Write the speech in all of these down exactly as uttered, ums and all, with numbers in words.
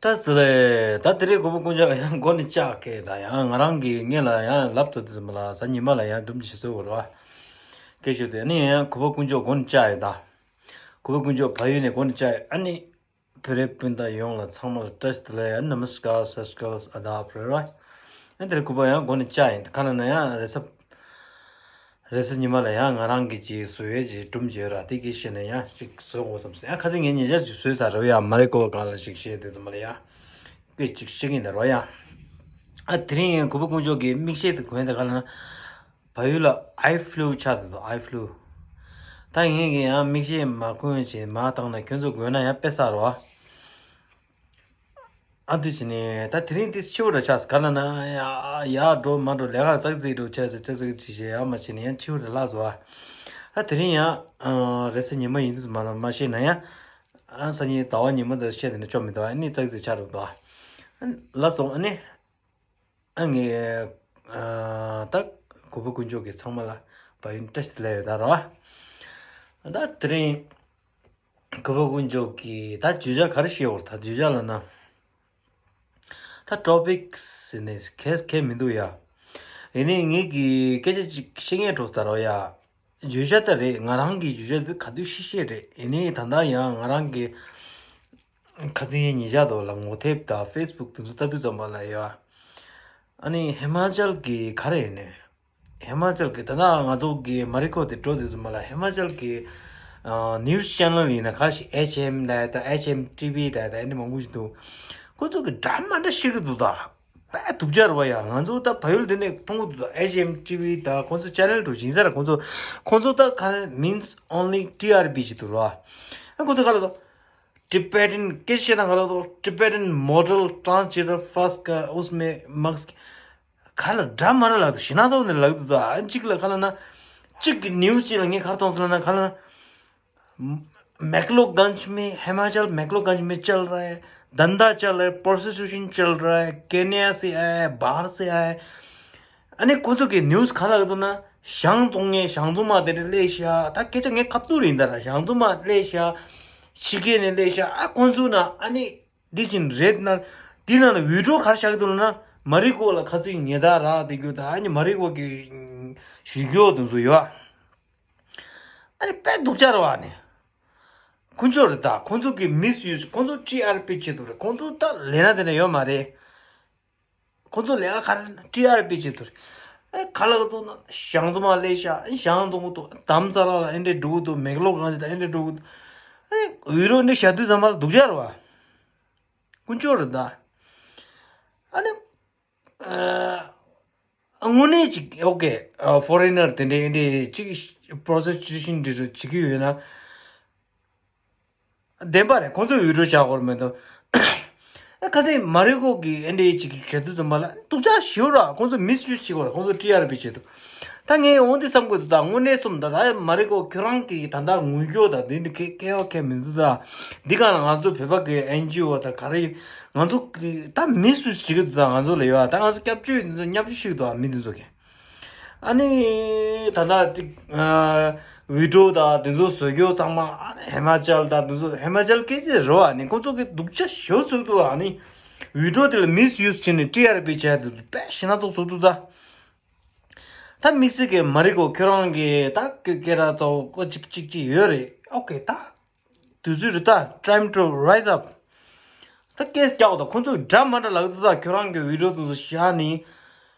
ད་དེ་ལས་ད་དེ་རིང་གུས་པ་དཀོན་མཆོག་ཡང་མགོ་ནས་བཅག་གི། ད་ཡང་ང་རང་གི་ངེད་ལ་ཡང་ལབ་ཏུ་དེ་ཙམ་ལ་གཟའ་ཉི་མ་ལ་ཡང་སྒྲུང་ཅིག་བཟོས་དགོས་རེད་བ། སྐད་ཆ་དེ་ནི་ཡང་གུས་པ་དཀོན་མཆོག་མགོ་ནས་བཅག་ཡོད་ད། གུས་པ་དཀོན་མཆོག་བལ་ཡུལ་ནས་མགོ་ནས་བཅག་ཡོད། ཨ་ནི་བོད་རིགས་སྤུན་ཟླ་ཡོངས་ལ་ཚང་མ་ལ་བཀྲ་ཤིས་བདེ་ལེགས། ཨ་ནི་ནམ་སྐར་སར་སྐར་ཨ་ད་བར་ར། ཨ་དེ་རིང་གུས་པ་ཡང་མགོ་ནས་བཅག་ཡིན། ད་ག་ན་ན་ཡང་རེས་གཟའ་རེས་གཟའ་ཉི་མ་ལ་ཡང་ང་རང་གི་ཅིག་བཟོ་ཡས་ཅིག་སྒྲུང་ཅིག་ཡོད་ར། དེ་གི་ཤེས་ནས་ཡང་ཅིག་བཟོ་དགོས་བསམ་སོང་། ཡང་ཁ་སང་ངས་ཉེ་ཆར་ཅིག་བཟོས་ཚར་རེད་བ། ཡ་མ་རི་ཀོ་སྒང་ལ་ཞིག་བཤད་དེ་ཚོ་མ་ལ་ཡ་སྐད་ཅིག་བཤད་ཀྱིན་འདུག་ར་ཡ། ཨ་དེ་རིང་ཡང་གུས་པ་དཀོན་མཆོག་གི་མིག་ཤེལ་དེ་གོན་དེ་ག་ལ་ན་བལ་ཡུལ་ལ་ཨའི་ཕུ་ལུ་ཆགས་འདུག་ཨའི་ཕུ་ལུ། ད་ངས་ཀྱི་ཡང་མིག་ཤེལ་མ་གོན་བྱས་མ་བཏང་ན་ཁྱོད་ཚོ་གོན་ན་ཡང་དཔེ་བསགས་རོགས། ཨ་འདི་བྱས་ནས་ད་དེ་རིང་འདི་ཕྱི་པོ་འདྲ་ཆགས་ག་ལ་ན་ཡ་ཡར་འགྲོ་མར་འགྲོ་ལས་ཀ་ཙག་ཙིག་འགྲོ་ཆགས་ཙག་ཙིག་ཅིག་བྱས་ཡ་མ་བྱས་ནས་ཡང་ཕྱི་པོ་འདྲ་ལྷག་སོང་ཨ། ད་དེ་རིང་ཡང་རེས་གཟའ་ཉི་མ་ཡིན་དུས་མ་ལ་མ་ཤེས་ན་ཡང་ཨ་སང་ཉིན་ཟླ་བ་ཉི་མ་འདི་བཤད་དེ་ནས་ཅོ་མི་འདུག་ཨ་ནི་ཙག་ཙིག་ཆགས་འགྲོ་འདུག་ཨ། ལ་སོང་ཨ་ནི། ཨ་ངས་ཨ་ད་གུས་པ་དཀོན་མཆོག་གི་ཚང་མ་ལ་བལ་ཡུལ་བཀྲ་ཤིས་བདེ་ལེགས་ཡོད་ད་རོ། ད་དེ་རིང་གུས་པ་དཀོན་མཆོག་གི་ད་བརྗོད་བྱ་ག་རེ་བཤད་འོར་ད་བརྗོད་བྱ་ལ་ན། ད་ཊོ་པིག་ཟེར་ནས་གས་གས་མི་འདུག་ཡ། ཡིན་ནའི་ངས་ཀྱི་སྐད་ཆ་ཅིག་བཤད་ངེས་འགྲོ་ད་རོ་ཡ། བརྗོད་བྱ་ད་རེད། ང་རང་གི་བརྗོད་བྱ་འདི་ག་དུས་བཤད་བཤད་རེད། ཡིན་ནའི་ད་ལྟ་ཡང་ང་རང་གི་ཁ་སང་ཉིན་ཉེ་ཆར་དུ་ལ་ངོ་དེབ་དང་ཕེ་སི་བུག་དེ་ཚོ་ལྟ་དུས་ཙམ་པ་ལ་ཡ། ཨ་ནི་ཧི་མ་ཅལ་གི་ག་རེ་ཡིན་ནས། ཧི་མ་ཅལ་གི་ད་ལྟ་ང་ཚོ་གི་མ་རི་ཁོ་དེ་འགྲོ་དུས་ཙམ་པ་ལ་ཧི་མ་ཅལ་གི་ཨ་ནིའུ་སི་ཆེ་ནལ་ཡིན་ན་ག་རེ་ཞིག་ཨེཆ་ཨེམ་ལ་ད་ཨེཆ་ཨེམ་ཊི་བི་ལ་ད་ཨ་ནི་མང་པོ་ཞིག་འདུག་ཁོ་ཚོ་གི་འདྲ་མ་འདྲ་བཤད་གི་འདུག་ད། དཔེ་སྡུག་ཅག་རེད་བ་ཡ། ང་ཚོ་ད་བལ་ཡུལ་འདི་ནས་མཐོང་གི་འདུག་ད་ཨེཆ་ཨེམ་ཊི་བི་ད་ཁོ་ཚོ་ཆེ་ནལ་འགྲོ་བཞིན་ས་ར། ཁོ་ཚོ་ཁོ་ཚོ་ད་ག་རེ་མིན་སི་ཨོན་ལི་ཊི་ཨར་པི་བྱེད་འདུག་ར། ཨ་ཁོ་ཚོ་ག་ལ་ད་ཊི་བེ་ཊན་སྐད་ཆ་བཤད་ན་ག་ལ་ད་ཊི་བེ་ཊན་མོ་ཌལ་ཊ་རན་སི་ཇེན་ཌར་ཕར་སི་ཊི་ཀ་ཨུས་མེ་མག་སི་ག་ལ་འདྲ་མ་འདྲ་ལབ་འདུག་ཞེ་ན་ཐོག་ནས་ལབ་འདུག་ད་ཨ་གཅིག་ལ་ག་ལ་ན་གཅིག་གི་ནིའུ་སི་གཅིག་ལ་ངས་ག་རེ་མཐོང་སོང་ལབ་ན་ག་ལ་ན། मेकलोडगंज में, हिमाचल मेकलोडगंज में चल रहा है, धंधा चल रहा है, प्रोस्टिट्यूशन चल रहा है, केन्या से आया है, बाहर से आया है। ཨ་ནི་ཁོ་ཚོ་གི་ནིའུ་སི་ག་ལ་འདུག་ན་ཞང་ཙོང་ངེ་ཞང་ཙོང་མ་དེ་ནས་སླེབས་ཤག་ད་སྐད་ཆ་ངས་ཁ་ཐུག་རེད་ད་ར། ཞང་ཙོང་མ་སླེབས་ཤག་ཕྱི་རྒྱལ་ནས་སླེབས་ཤག་ཨ་ཁོ་ཚོ་ན་ཨ་ནི་འདི་བཞིན་རེད་ན་འདི་ན་ན་བི་ཌི་ཡོ་ག་རེ་བཞག་གི་འདུག་ལབ་ན་མ་རི་ཀོ་ལ་ཁ་ཚིག་ཉེ་ད་ར་དེ་རྒྱུ་ད་ཨ་ནི་མ་རི་ཀོ་གི་ཞུ་རྒྱུ་དེ་ཚོ་ཡོད། ཨ་ནི་དཔེ་སྡུག་ཅག་རེད་བ་ནི། དཀོན་མཆོག་རེད་ད། ཁོང་ཚོ་གི་མིས་ཡུས་ཁོང་ཚོ་ཊི་ཨར་པི་བྱེད་དུ་རེད། ཁོང་ཚོ་ད་ལས་ན་དེ་ན་ཡོད་མ་རེད། ཁོང་ཚོ་ལས་ཀ་ག་རེ་ཊི་ཨར་པི་བྱེད་དུ་རེད། ཨ་ནི་ག་ལ་ག་འདུག་ན་ཞང་ཙོང་མ་སླེབས་ཤག་ཨ་ནི་ཞང་ཙོང་མ་འདུག་དྷ་རམ་ས་ལ་ལ་ཨེ་འདྲས་འགྲོ་གི་འདུག་མེག་ལོར་གང་ཞིག་ད་ཨེ་འདྲས་འགྲོ་གི་འདུག་ཨ་ནི་བི་ཌི་ཡོ་འདི་བཞག་དུས་ཙམ་པ་ལ་སྡུག་ཅག་རེད་བ། དཀོན་མཆོག་རེད་ད། ཨ་ནི། ཨ། དངོས་གནས་ཅིག་ཨོ་ཀེ། ཨ་ཕོ་རེན་ནར་དེ་འདྲའི་འདི་ཅིག་པོ་རོ་སི་ཊི་ཊུ་ཤན་འདི་ཚོ་བྱེད་ཀྱི་ཡོད་ན། བདེན་པ་རེད། ཁོང་ཚོས་འུད་སྒྲོག་བྱ་དགོས་མེད་དོ། ཨ་ཁ་སང་མ་རི་ཀོ་གི་ཨེ་འདྲའི་ཅིག་བྱེད་དུས་ཙམ་པ་ལ་སྡུག་ཅག་ཞེ་པོ་ར། ཁོང་ཚོ་མིས་ཡུས་བྱེད་དགོས་ར། ཁོང་ཚོ་ཊི་ཨར་པི་བྱེད་དུ། ད་ངས་འོང་དེ་བསམ་དགོས་འདུག་ད་དངོས་གནས་སོམ་ད་ད་མ་རི་ཀོ་ཁྱོད་རང་གི་ད་ད་ངུ་སྐྱོ་ད་འདི་འདི་ཁེ་ཁེ་བ་ཁེ་མི་འདུག་ད་འདི་ག་ལ་ང་ཚོ་བོད་པ་གི་ཨེན་ཇི་ཨོ་ད་ག་རེ་ང་ཚོ་གི་ད་མིས་ཡུས་བྱེད་ཀྱི་འདུག་ད་ང་ཚོ་ལ་ཡོད་ད་ང་ཚོ་སྐྱབས་བཅོལ་འདི་ཚོ་མཉམ་ཞུགས་ཤིག་འདུག་མི་འདི་ཚོ་གི་ཨ་ནི་ད་ད་ཏིག་བི་ཌི་ཡོ་ད་འདི་ཚོ་བཟོ་རྒྱུ་ཚང་མ་ཨ་ནི་ཧི་མ་ཅལ་ད་འདི་ཚོ་ཧི་མ་ཅལ་སྐད་ཆ་རེད་བ། ཨ་ནི་ཁོང་ཚོ་གི་སྡུག་ཅག་ཞེ་པོ་བཟོ་འདུག་ཨ་ནི་བི་ཌི་ཡོ་དེ་ལ་མིས་ཡུས་བྱས་ནས་ཊི་ཨར་པི་བྱས་འདུག་དཔེ་ཞེ་ན་ཚོགས་བཟོ་འདུག་ད། ད་དམིགས་བསལ་གྱི་མ་རི་ཀོ་ཁྱོད་རང་གི་ད་སྐད་སྐད་གྲགས་ཚ་བོ་ཀོ་གཅིག་གཅིག་གཅིག་ཡོད་རེད། ཨོ་ཀེ་ད། དུས་ཚོད་རེད་ད། time to rise up། ད་སྐད་རྒྱག་དང་ཁོང་ཚོས་འདྲ་མ་འདྲ་ལབ་འདུག་ད་ཁྱོད་རང་གི་བི་ཌི་ཡོ་དེ་ཚོ་བཞག་ནི།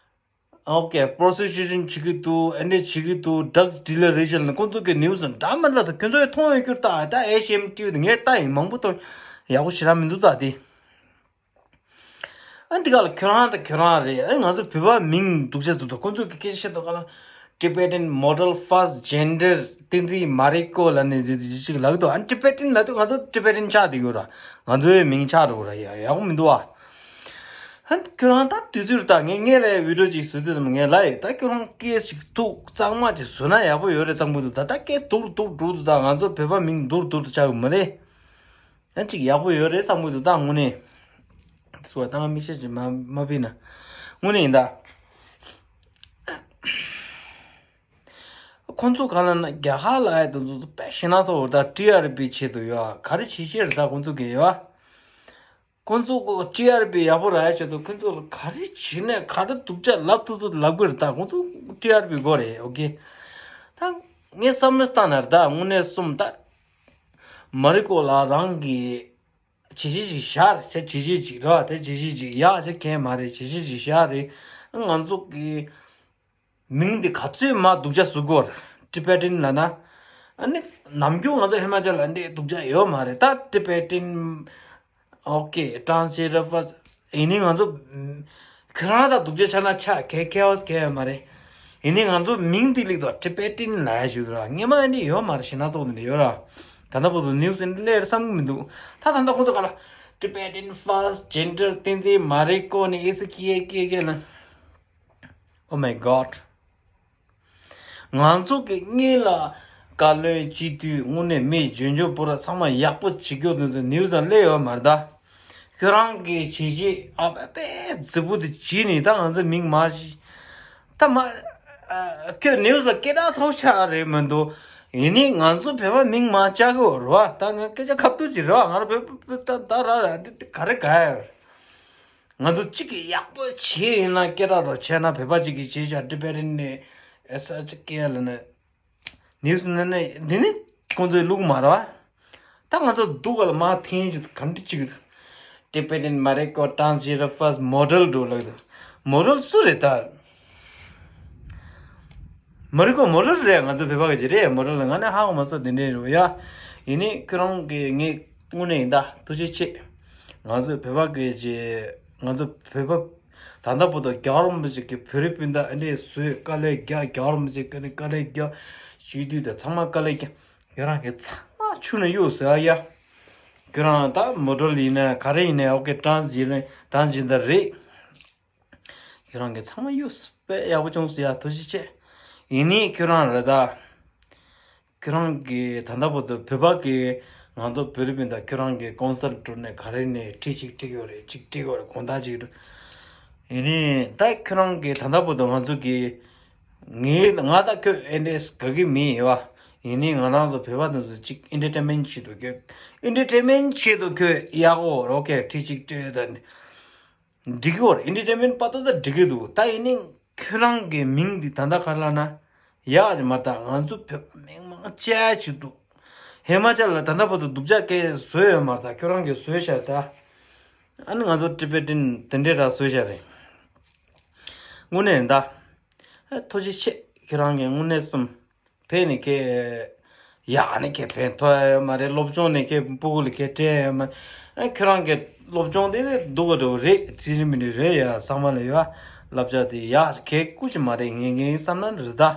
ཨོ་ཀེ་པོ་རོ་སི་ཊི་ཊུ་ཤན་བྱེད་ཀྱི་འདུག་ཨེ་འདྲས་བྱེད་ཀྱི་འདུག་ཌག་སི་ཌི་ལར་རེད་བྱས་ནས་ཁོང་ཚོ་གི་ནིའུ་སི་འདྲ་མ་འདྲ་ད་ཁྱོད་ཚོ་ཡང་མཐོང་ཡོད་རྒྱུ་རེད་ད། ད་ཨེ་ཤི་ཨེམ་ཊི་ཝི་དེ་ངས་ལྟ་ཡིན། མང་པོ་མཐོང་། ཡག་པོ་ཞེ་དྲག་མི་འདུག་ད་དེ། ཨ་འདི་ག་ལ་ཁྱོད་རང་དང་ཁྱོད་རང་རེད། ཨ་ང་ཚོ་བོད་པ་མིང་སྡུག་ཅག་བཟོ་འདུག་ཁོང་ཚོ་གི་སྐད་ཆ་བཤད་འདུག་ག་ལ། Tibetan model first gender བསྟན་འཛིན་མ་རི་ཀོ་ལབ་ནས་ཅིག་ཅིག་ལབ་འདུག་ཨ་ཊི་བེ་ཊན་ལབ་དུས་ང་ཚོ་ཊི་བེ་ཊན་ཆགས་བསྡད་ཡོད་ར། ང་ཚོའི་མིང་ཆགས་འགྲོ་ར། ཡ་ཡག་པོ་མི་འདུག་ཨ། ཨ་ཁྱོད་རང་ད་དུས་ཚོད་ད་ངས་ངས་ལ་བི་ཌི་ཡོ་ཅིག་བཟོ་དུས་ཙམ་ངས་ལབ་ཡོད། ད་ཁྱོད་རང་སྐད་ཅིག་ཐུག་གཙང་མ་ཅིག་བཟོ་ན་ཡག་པོ་ཡོད་རེད་བསམ་གི་འདུག་ད་ད་སྐད་སྡུག་རུ་སྡུག་རུ་འགྲོ་འདུག་ད་ང་ཚོ་བོད་པ་མིང་སྡུག་རུ་སྡུག་རུ་ཆགས་གི་མ་རེད། ཡང་ཅིག་ཡག་པོ་ཡོད་རེད་བསམ་གི་འདུག་ད་དངོས་གནས། སུ་བ་ད་ང་མི་ཤེས་ཅིག་མ་མ་ཕིག་ན། དངོས་གནས་ཡིན་ད། ཁོང་ཚོ་ག་ལ་ན་རྒྱ་གར་ལ་ཡ་དེ་ཚོ་དཔེ་ཞེ་ན་ཚ་བོ་ད་ཊི་ཨར་པི་ཆེད་དུ་ཡོད་ཨ། ག་རེ་བྱེད་ཤེས་རེད་ད་ཁོང་ཚོ་གི་ཡོད་ཨ། ཁོང་ཚོ་གི་ཊི་ཨར་པི་ཡག་པོ་རག་ཡ་ཆེད་དུ་ཁོང་ཚོ་ལ་ག་རེ་བྱས་ནས་ག་རེ་སྡུག་ཅག་ལབ་ཐུབ་ཐུབ་ལབ་དགོས་རེད། ད་ཁོང་ཚོ་ཊི་ཨར་པི་དགོས་རེད། ཨོ་ཀེ། ད་ངས་བསམ་བློ་བཏང་ན་རེད། ད་དངོས་གནས་གསུམ་ད་མ་རི་ཀོ་ལ་རང་གི་བྱས་རྗེས་ཅིག་བཞག་རེད་ཟེར། བྱས་རྗེས་ཅིག་རེད་བ། དེ་བྱས་རྗེས་ཅིག་ཡག་ཟེར་མཁན་མ་རེད། བྱས་རྗེས་ཅིག་བཞག་རེད། ང་ཚོ་གི་མིང་འདི་ག་ཚོད་མ་སྡུག་ཅག་བཟོ་དགོས་རེད། ཊི་བེ་ཊན་ལབ་ན། ཨ་ནི་ནམ་རྒྱུན་ང་ཚོ་ཧི་མ་ཅལ་ལ་འདི་སྡུག་ཅག་ཡོད་མ་རེད། ད་ཊི་བེ་ཊན། ཨོ་ཀེ། ཊ་རན་སི་ཇེན་ཌར་ཕར་སི་ཊི། ཡིན་ནའི་ང་ཚོ་ཁྱེད་རང་དང་སྡུག་ཅག་ཆགས་ན་ཆགས། ཁེ་ཁེ་ཨོ་སི་གང་ཡང་མ་རེད། ཡིན་ནའི་ང་ཚོ་མིང་འདི་ལེགས་དོ། ཊི་བེ་ཊན་ལབ་ཡ་ཞུ་གི་ར། སྔོན་མ་ཨ་ནི་ཡོད་མ་རེད། ཞེ་ན་ཚོགས་འདི་འདྲ་ཡོད་ར། ད་ལྟ་བར་དུ་ནིའུ་སི་འདི་སླེབས་རེད་བསམ་གི་མི་འདུག་ད་ད་ལྟ་ཁོང་ཚོ་ག་ལ་ཊི་བེ་ཊན་ཕར་སི་ཊི་ཇེན་ཌར་བསྟན་འཛིན་མ་རེད་ཀོ་ནི་ཨེ་སི་ཀི་ཨེ་ཀི་ཨེ་ཀི་ན། Oh my God. ང་ཚོ་གི་སྔོན་ལ་བཀའ་བློན་སྤྱི་འཐུས་དངོས་གནས་མི་འཇོན་འཇོན་པོ་ར་ཚང་མ་ཡག་པོ་བྱེད་རྒྱུ་དེ་ཚོ་ནིའུ་སི་ལ་སླེབས་ཡོད་མ་རེད་ད། ཁྱོད་རང་གི་བྱས་རྗེས་ཨ་ཕ་དཔེ་རྫིག་པོ་དེ་བྱས་ནས་ད་ང་ཚོ་མིང་མ་ཤི། ད་མ་ཨ་ཁྱོད་ནིའུ་སི་ལ་སྐད་གྲགས་ཚོགས་ཆགས་རེད་མི་འདུག་ཡིན་ནའི་ང་ཚོ་བོད་པ་མིང་མ་བཅག་གི་རེད་བ། ད་ང་སྐད་ཆ་ཁ་བསྡུར་ཅིག་རེད་བ། ང་རང་བོད་པ་ད་ད་ར་ར་འདི་ག་རེ་ག་ཡ་རེད། ང་ཚོ་གཅིག་གིས་ཡག་པོ་བྱས་ཡིན་ན་སྐད་གྲགས་རོགས་བྱས་ན། བོད་པ་གཅིག་གིས་བྱས་བཞག་ཊི་བེ་ཊན་ནས་ཨེ་སི་ཨེཆ་ཀེ་ལ་ནས་ནིའུ་སི་ནས་ནས་འདི་ནི་ཁོང་ཚོའི་ལུགས་མ་རེད་བ། ད་ང་ཚོ་སྡུག་ག་ལ་མ་འཐེན་རྒྱུ་ག་འདྲ་གཅིག་གི་ཊི་བེ་ཊན་མ་རེད་ཀོ། ཊ་རན་སི་ཇེན་ཌར་ཕར་སི་སི་མོ་ཌེལ་འགྲོ་ལབ་འདུག་མོ་ཌེལ་སུ་རེད་ད། མ་རེད་ཀོ། མོ་ཌེལ་རེད། ང་ཚོ་བོད་པ་གི་ཅིག་རེད། མོ་ཌེལ་ང་ནི་ཧ་གོ་མ་སོང་། དེ་འདྲའི་རེད་བ་ཡ། ཡིན་ནའི་ཁྱོད་རང་གི་ངས་དངོས་གནས་ཡིན་ད་ཐུགས་རྗེ་ཆེ། ང་ཚོ་བོད་པ་གི་ཅིག་ང་ཚོ་བོད་པ་ད་ལྟ་བར་དུ་རྒྱལ་བ་རིན་པོ་ཆེ་གི་བོད་རིགས་སྤུན་ཟླ་ཨ་འདྲས་བཟོས་དཀའ་ལས་རྒྱག་རྒྱལ་བ་རིན་པོ་ཆེ་དཀའ་ལས་དཀའ་ལས་རྒྱག་སྤྱི་འཐུས་དང་ཚང་མ་དཀའ་ལས་རྒྱག་ཁྱོད་རང་གི་ཚང་མ་ཆུ་ནང་གཡུགས་ཟེར་ཨ་ཡ། ཁྱོད་རང་ད་མོ་ཌེལ་ཡིན་ན་ག་རེ་ཡིན་ན་ཨོ་ཀེ། ཊ་རན་སི་ཇེན་ཌར་ཊ་རན་སི་ཇེན་ཌར་རེད། ཁྱོད་རང་གི་ཚང་མ་གཡུགས་དཔེ་ཡག་པོ་བྱུང་སོང་ཡ། ཐུགས་རྗེ་ཆེ། ཡིན་ནའི་ཁྱོད་རང་རེད་ད། ཁྱོད་རང་གི་ད་ལྟ་བར་དུ་བོད་པ་གི་ང་ཚོ་བོད་རིགས་སྤུན་ཟླ་ཁྱོད་རང་གི་ཀོན་སར་ཊི་ནས་ག་རེ་ནས་ཁྲིད་ཅིག་ཁྲིད་ཡོད་རེད། ཅིག་ཁྲིད་ཡོད་རེད། དགོང་དག་ཅིག་རེད། ཡིན་ནའི་ད་ཁྱོད་རང་གི་ད་ལྟ་བར་དུ་ང་ཚོ་གི་ངའི་ང་ད་ཁྱོད་ཨེ་འདྲས་དགའ་གི་མིན་ཡོད་བ། ཡིན་ནའི་ང་རང་ཚོ་བོད་པ་དེ་ཚོ་ཅིག་ཨེན་ཊར་ཊེན་མེན་ཊི་ཆེད་དུ་ཁྱོད་ཨེན་ཊར་ཊེན་མེན་ཊི་ཆེད་དུ་ཁྱོད་ཡག་གོ་རོ་ཀེ་ཁྲིད་ཅིག་ཁྲིད་ཡོད་ད། འགྲིག་གི་ཡོད་རེད། ཨེན་ཊར་ཊེན་མེན་ཊི་པ་ཏོ་ད་འགྲིག་གི་འདུག་ད་ཡིན་ནའི་ཁྱོད་རང་གི་མིང་འདི་ད་ལྟ་ག་རེ་ལབ་ན་ཡག་ཅིག་མ་རེད་ད། ང་ཚོ་བོད་པ་མིང་མང་ཆེ་ཆེ་འདུག་ཧི་མ་ཅལ་ལ་ད་ལྟ་བར་དུ་སྡུག་ཅག་སྐད་བཟོས་ཡོད་མ་རེད་ད། ཁྱོད་རང་གིས་བཟོས་ཤག་ད། ཨ་ནི་ང་ཚོ་ཊི་བེ་ཊན་དེ་འདྲས་ར་བཟོས་ཤག་རེད། དངོས་གནས་ཡིན་ད། ཨ་ཐུགས་རྗེ་ཆེ། ཁྱོད་རང་གིས་དངོས་གནས་གསུམ། ཕན་ནི་ཁེ། ཡག་ནི་ཁེ་ཕན་ཐོགས་ཡོད་མ་རེད། སློབ་སྦྱོང་ནི་ཁེ་སྤུ་གུ་ལ་ཁེ་སྤྲད་ཡོད་མ་རེད། ཨ་ཁྱོད་རང་གི་སློབ་སྦྱོང་དེ་སྡུག་ག་འགྲོ་རེད། ཚིག་རིན་མི་འདྲ་རེད་ཡ། ཚང་མ་ལ་ཡོད་བསླབ་བྱ་དེ་ཡག་ཁེ་སྐུ་ཅི་མ་རེད། ངས་ངས་བསམ་ན་རེད་ད།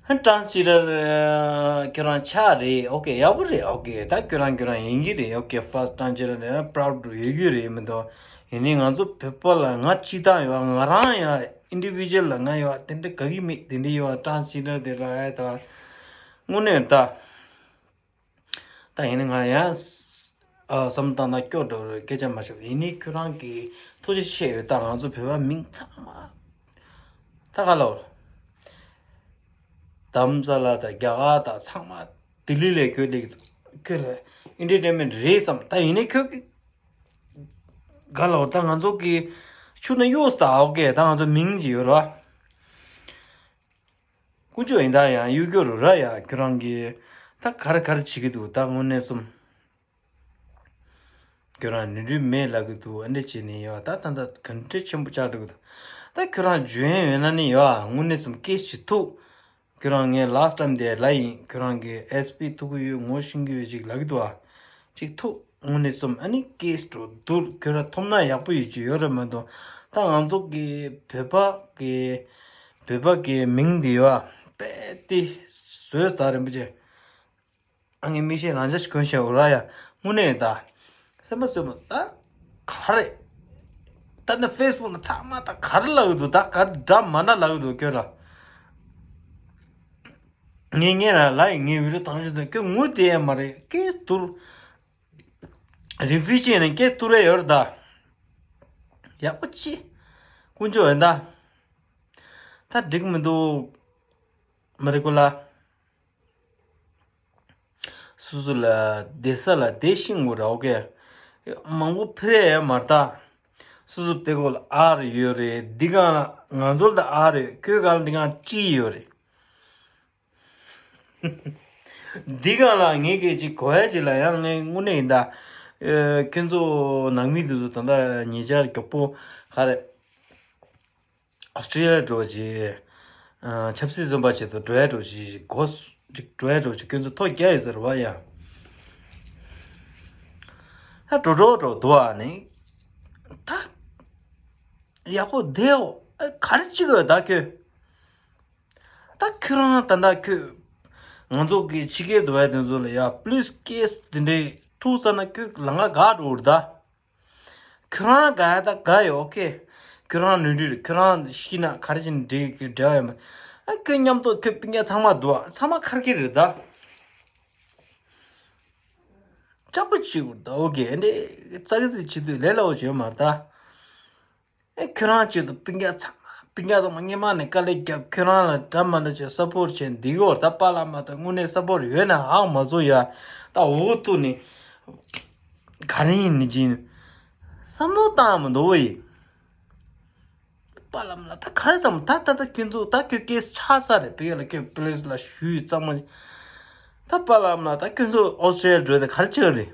ཨ་ཊ་རན་སི་ཇེན་ཌར་ཁྱོད་རང་ཆགས་རེད། ཨོ་ཀེ་ཡག་པོ་རེད། ཨོ་ཀེ་ད་ཁྱོད་རང་ཁྱོད་རང་ཡིན་གྱི་རེད། ཨོ་ཀེ་ཕར་སི་ཊི་ཊ་རན་སི་ཇེན་ཌར་རེད་ན་པ་རའུ་ཌི་ཡོད་རྒྱུ་རེད་མི་འདུག་ཡིན་ནའི་ང་ཚོ་བོད་པ་ལ་ང་སྤྱི་བཏང་ཡོད་ང་རང་ཡང་ཨིན་ཌི་བི་ཇུ་ཨལ་ལ་ང་ཡོད་དེ་འདྲ་དགའ་གི་མེད། དེ་འདྲ་ཡོད་ཊ་རན་སི་ཇེན་ཌར་དེ་ལ་ཨེ་ད་དངོས་གནས་ད། ད་ཡིན་ན་ང་ཡང་ཨ་བསམ་བཏང་ན་སྐྱོ་འགྲོ་རེད། སྐད་ཆ་མ་བཤད། ཡིན་ནའི་ཁྱོད་རང་གི་ཐུགས་རྗེ་ཆེ་ཡོད། ད་ང་ཚོ་བོད་པ་མིང་ཚང་མ་ད་ག་ལ་འོ་རྡ་རམ་ས་ལ་དང་རྒྱ་གར་དང་ཚང་མ་ལྡི་ལི་ལ་ཁྱོད་ལ་ཁྱོད་ལ་ཨེན་ཊར་ཊེན་མེན་ཊི་རེད་བསམ། ད་ཡིན་ནའི་ཁྱོད་ཀྱི་ག་ལ་འོ་ད་ང་ཚོ་གི་ཆུ་ནང་གཡུགས་ད་ཨོ་ཀེ་ད་ང་ཚོ་མིང་ཅིག་ཡོད་རེད་བ། དཀོན་མཆོག་ཡིན་ད་ཡང་གཡུག་རྒྱུ་རུ་ར་ཡ། ཁྱོད་རང་གིས་ད་ག་རེ་ག་རེ་བྱེད་ཀྱི་འདུག་ད་དངོས་གནས་གསུམ། ཁྱོད་རང་ནུས་འབྲུ་མེད་ལབ་ཀྱི་འདུག་ཨ་འདྲ་བྱས་ནས་ཡོད་ད། ད་ད་ག་འདྲ་ཆེན་པོ་ཆགས་འགྲོ་གི་འདུག་ད་ཁྱོད་རང་འཇོན་ཡོད་ན་ནི་ཡོད་དངོས་གནས་གསུམ་ཀེ་སི་ཅིག་ཐུག་ཁྱོད་རང་ངས་ལ་སི་ཊི་ཊེམ་དེ་ལབ་ཡིན། ཁྱོད་རང་གིས་ཨེས་པི་ཐུག་གི་ཡོད། ངོ་ཤེས་ཀྱི་ཡོད་ཅིག་ལབ་ཀྱི་འདུག་ཨ། ཅིག་ཐུག་དངོས་གནས་གསུམ་ཨ་ནི་ཀེ་སི་འགྲོ་འདུག་ཁྱོད་རང་ཐོབ་ན་ཡག་པོ་ཡོད་ཅིག་ཡོད་རེད་མ་གཏོགས། ད་ང་ཚོ་གི་བོད་པ་གི་བོད་པ་གི་མིང་འདི་ཡོད་ཨ། དཔེ་དེ་བཟོས་ད་རིན་པོ་ཆེ། ཨ་ངའི་མིག་ཤེལ་རང་འཇགས་ཤིག་གོན་བཞག་འོ་ར་ཡ། དངོས་གནས་ད། སེམས་པ་སོས་མ་ད། ག་རེ། ད་ནི་ཕེ་སི་བུག་ལ་ཚང་མ་ད་ག་རེ་ལབ་ཀྱི་འདུག་ད་ག་རེ་འདྲ་མ་འདྲ་ལབ་ཀྱི་འདུག་ཁྱོད་ར། ངས་ངས་ར་ལབ་ཡིན། ངའི་བི་ཌི་ཡོ་བཏང་ཆོག་དུས་ཁྱོད་ངུ་བསྡད་ཡ་མ་རེད། སྐད་བསྡུར། རི་ཕུ་ཇི་ནས་སྐད་བསྡུར་ཡ་ཡོད་རེད་ད། ཡག་པོ་ཅི། དཀོན་མཆོག་ཡིན་ད། ད་འགྲིག་མི་འདུག་མ་རེད་ཀོ་ལ། སོ་སོ་ལ་བསྡད་ས་ལ་བསྡད་ཤེས་དགོས་རེད། ཨོ་ཀེ། མང་པོ་ཕེ་རེ་ཡང་མ་རེད་ད། སོ་སོ་པེ་ཀོ་ལ་ཨ་རེ་ཡོད་རེད། འདི་གང་ལ་ང་ཚོ་ལ་ཨ་རེ་ཁྱོད་གང་ལ་འདི་གང་ཅི་ཡོད་རེད། འདི་གང་ལ་ངས་སྐད་ཅིག་གོ་ཡ་ཅིག་ལ་ཡང་ངས་དངོས་གནས་ཡིན་ད། ཨེ་ཁྱོད་ཚོ་ནང་མི་དེ་ཚོ་ད་ལྟ་ཉེ་ཆར་མགྱོགས་པོ་ག་རེ། ཨོ་སི་ཀྲི་ལི་ཡ་འགྲོ་ཅིག་ཨ། ཆབ་སྲིད་བཟོ་འབའ་ཆེད་དུ་འགྲོ་ཡ་འགྲོ་ཅིག་གོ་ཅིག་འགྲོ་ཡ་འགྲོ་ཅིག་ཁྱོད་ཚོ་ཐོ་རྒྱག་ཡོད་ཟེར་བ་ཡ། ད་འགྲོ་འགྲོ་འགྲོ་འདུག་ཨ་ནི། ད་ཡག་པོ་བསྡད་འོ། ཨ་ག་རེ་ཅིག་ཡོད་ད་ཁྱོད། ད་ཁྱོད་རང་ད་ད་ཁྱོད་ང་ཚོ་གི་ཕྱི་རྒྱལ་དུ་བས་དེ་ཚོ་ལ་ཡ་པུ་ལིས་ཀེ་སི་དེ་འདྲའི་ཐུག་ས་ན་ཁྱོད་ལ་ང་དགའ་འགྲོ་རེད་ད། ཁྱོད་རང་དགའ་ཡ་ད་དགའ་ཡོད། ཨོ་ཁེ། ཁྱོད་རང་ནུས་འདྲི་རེད། ཁྱོད་རང་ཤི་ན་ག་རེ་བྱས་ནས་འགྲིག་གི་འབྲེལ་བ་ཡོད་མ། ཨ་ཁྱོད་མཉམ་དུ་ཁྱོད་སྤུན་ཀྱག་ཚང་མ་འདུག་ཨ་ཚང་མ་ཁར་ཁེ་རེད་ད། ཅག་པོ་ཅིག་ད་ཨོ་ཁེ་འདི་ཙག་གི་ཙིག་བྱེད་དུས་ལས་སླ་བོ་ཅིག་ཡོད་མ་རེད་ད། ཨེ་ཁྱོད་རང་ཆེད་དུ་སྤུན་ཀྱག་ཚང་མ་སྤུན་ཀྱག་ཚང་མ་སྔོན་མ་ནས་དཀའ་ལས་བརྒྱབ། ཁྱོད་རང་ལ་འདྲ་མ་འདྲ་བྱས་སབ་པོར་བྱས་འདི་གོ་ད་པཱ་ལགས་མ་ད་དངོས་གནས་སབ་པོར་ཡོད་ན་ཧ་མ་བཟོ་ཡ། ད་འུ་ཐུག་ནས་ག་རེ་ཡིན་ནི་ཅིན་བསམ་བློ་བཏང་མི་འདུག་བ་ཡིན། པཱ་ལགས་ལ་ད་ག་རེ་བསམ། ད་ད་ད་ཁྱོད་ཚོ་ད་ཁྱོད་སྐད་ཆགས་ས་རེད། པེ་ལ་ཁྱོད་པུ་ལིས་ལ་ཞུས་གཙང་མ། ད་པཱ་ལགས་ལ་ད་ཁྱོད་ཚོ་ཨོ་སི་ཀྲི་ལི་ཡ་འགྲོ་ད་ག་རེ་བྱེད་རེད།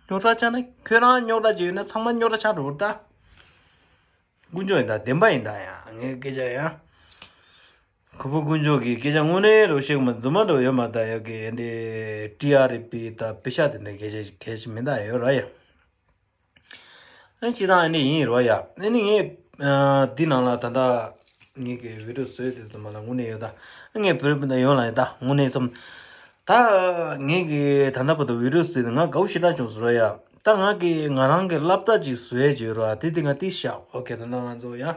རྙོག་དྲ་ཆགས་ན་ཁྱོད་རང་རྙོག་དྲ་བྱེད་ཡོད་ན་ཚང་མ་རྙོག་དྲ་ཆགས་འགྲོ་ད། དཀོན་མཆོག་ཡིན་ད། བདེན་པ་ཡིན་ད། ཡང་ངའི་སྐད་ཆ་ཡང་ཁོ་བོ་དཀོན་མཆོག་གི་སྐད་ཆ་དངོས་གནས་རོ་བཤད་མ་རྫུན་མ་འགྲོ་ཡོད་མ་ད། ཡོད་གི་ཨེ་འདྲེ་ཊི་ཨར་པི་ད་པེ་ཤ་དེ་འདྲ་གལ་ཆེ་གལ་ཆེ་མིན་ད་ཡོད་ར་ཡ། ཨ་ནི་སྤྱི་བཏང་ཨ་ནི་ཡིན་རོ་ཡ། ཨ་ནི་ངས་ཨ་འདི་ནང་ལ་ད་ལྟ་ངས་ཀྱི་བི་ཌིའོ་བཟོས་དེ་ཚོ་མ་ལ་དངོས་གནས་ཡོད་ད། ཨ་ངས་བོད་རིགས་སྤུན་ཟླ་ཡོངས་ལ་ཡོད་ད་དངོས་གནས་སམ། ད་ངས་ཀྱི་ད་ལྟ་བར་དུ་བི་ཌིའོ་བཟོས་དེ་ང་དགའ་བོ་ཞེ་དྲག་བྱུང་སོང་རོ་ཡ། ད་ང་གི་ང་རང་གི་སློབ་གྲྭ་ཅིག་བཟོས་བྱས་རོ་ཡ། དེ་དེ་ང་ཏིས་བཞག་ཨོ་ཁེ། ད་ལྟ་ང་ཚོ་ཡ།